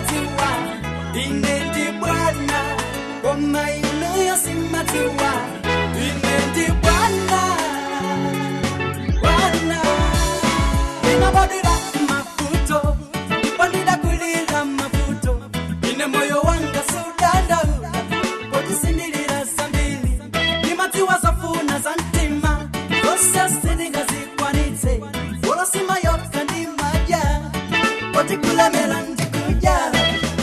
simatiwa, ine ndi bwana, koma inuyo simatiwa, ine ndi bwana, bwana. Ndinabadwira mavuto, ndipo ndidakulira mavuto, ine moyo wanga sudandaula, poti sindilira zambiri, ndimatiwa zofuna za mtima, zonse sindingazikwanitse, olo nsima yokha ndimadya, poti kulemera ndikudya,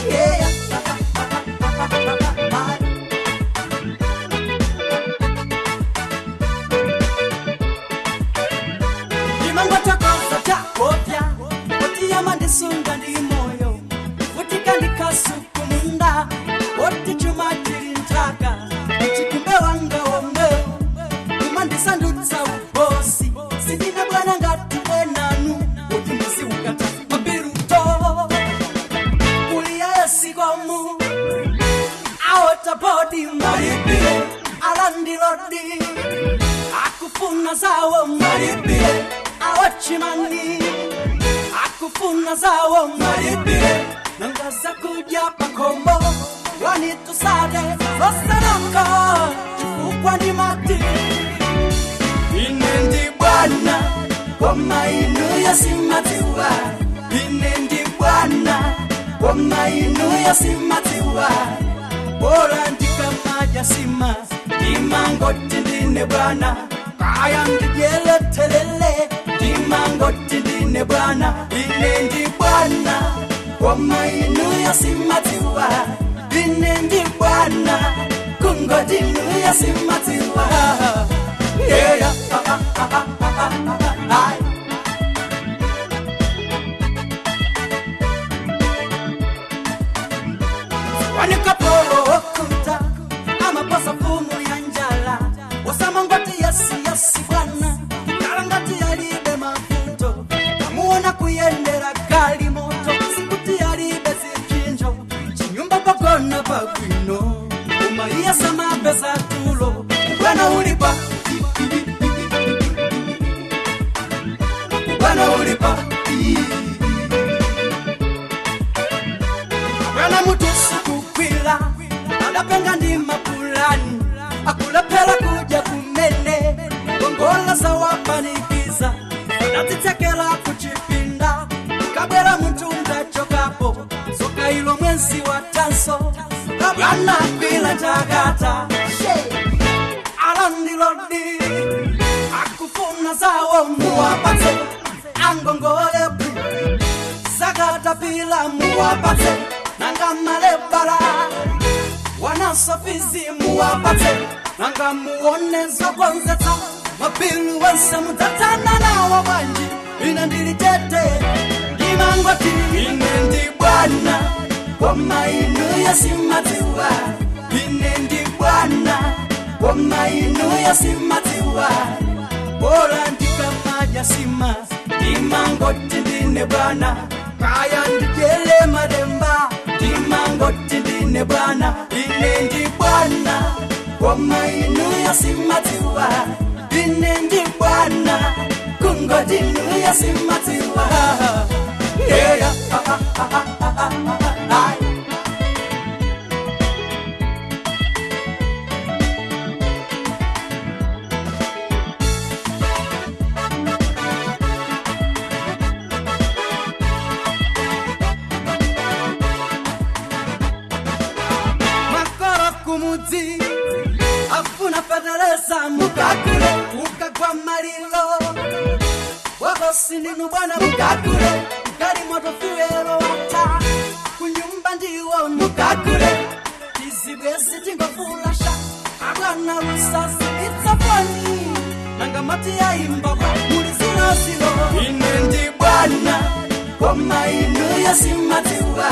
yeah. Ndimangothokoza chakopya kuti yamandisunga ndi moyo, kuvutika ndikasukumunda oti chuma chili nthaka, chikumbe wanga womwewo umandisandutsa ubosi, sindine bwana ngati enanu kuti muziukata mabiruto kuliya esikomu aotapodi malipire alandilodi akufuna zawo malipire awachimani akufuna zawo malipire nangaza kudya pakhombo wanitusade zosanaka chifukwa ndimati ine ndi bwana, koma inuyo simatiwa, ine ndi bwana, koma inuyo simatiwa, bora ndikamadya sima ndimangoti ndine bwana, kaya ndidyeletelele ndimangoti ndine bwana, ine ndi bwana, koma inuyo simatiwa, ine ndi bwana, kungoti inuyo simatiwa, yeah. Wanikapolo okuta amaposa fumu ya njala, osamangoti yesi yesi bwana, kalangati yalibe mavuto, kamuona kuyendera gali moto, sikuti yalibe zipinjo, chinyumba pagona pagwino, umaiya samapesa tulo, bwana ulipa, bwana ulipa, bwana mutusu kukwila, adapenga ndi mapulani, akulephera kudya kumene, gongola zawapanikiza, adatitsekera kuchipinda, kabwera munthu ndachokapo, soka ilo mwezi wa tanso, bwana kwila njakata, alandilodi, akufuna zawo muwapatse, angongole zakatapila muwapatse, nanga malebala wanasofizi muwapatse, nanga muone zokonzetsa mapilu wonse mudzatana nawo bwanji, ine ndili chete ndimangoti ine ndi bwana, koma inuyo simatiwa, ine ndi bwana, koma inuyo simatiwa, bora ndikamadya sima ndimangoti ndine bwana, kaya ndidyele mademba ndimangoti ndine bwana, ine ndi bwana, koma inuyo simatiwa, ine ndi bwana, kungoti inuyo simatiwa, yeah. Makoro kumudzi afuna feteleza mukakule, ukagwa malilo wakosindinu bwana mukakule, ukali moto fiwelo wata kunyumba ndiwo mukakule, tizibwezi tingofulasha abwana lusasi itsafoni nanga mati yaimba kwa muli zilozilo, ine ndi bwana, koma inuyo simatiwa,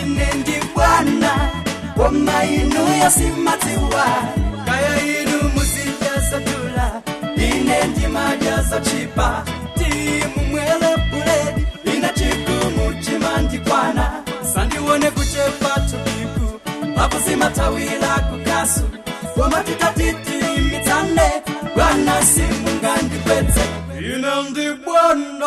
ine ndi bwana, koma inuyo simatiwa, kaya inu muzidya tula, ine ndimadya chipa, timu mwele buledi, ine chikumu chimandikwana, sandione kuchepa tupiku, pakuzimatawila kukasu, koma titatitimitsane, bwana simungandikwetse, ine ndi bwana.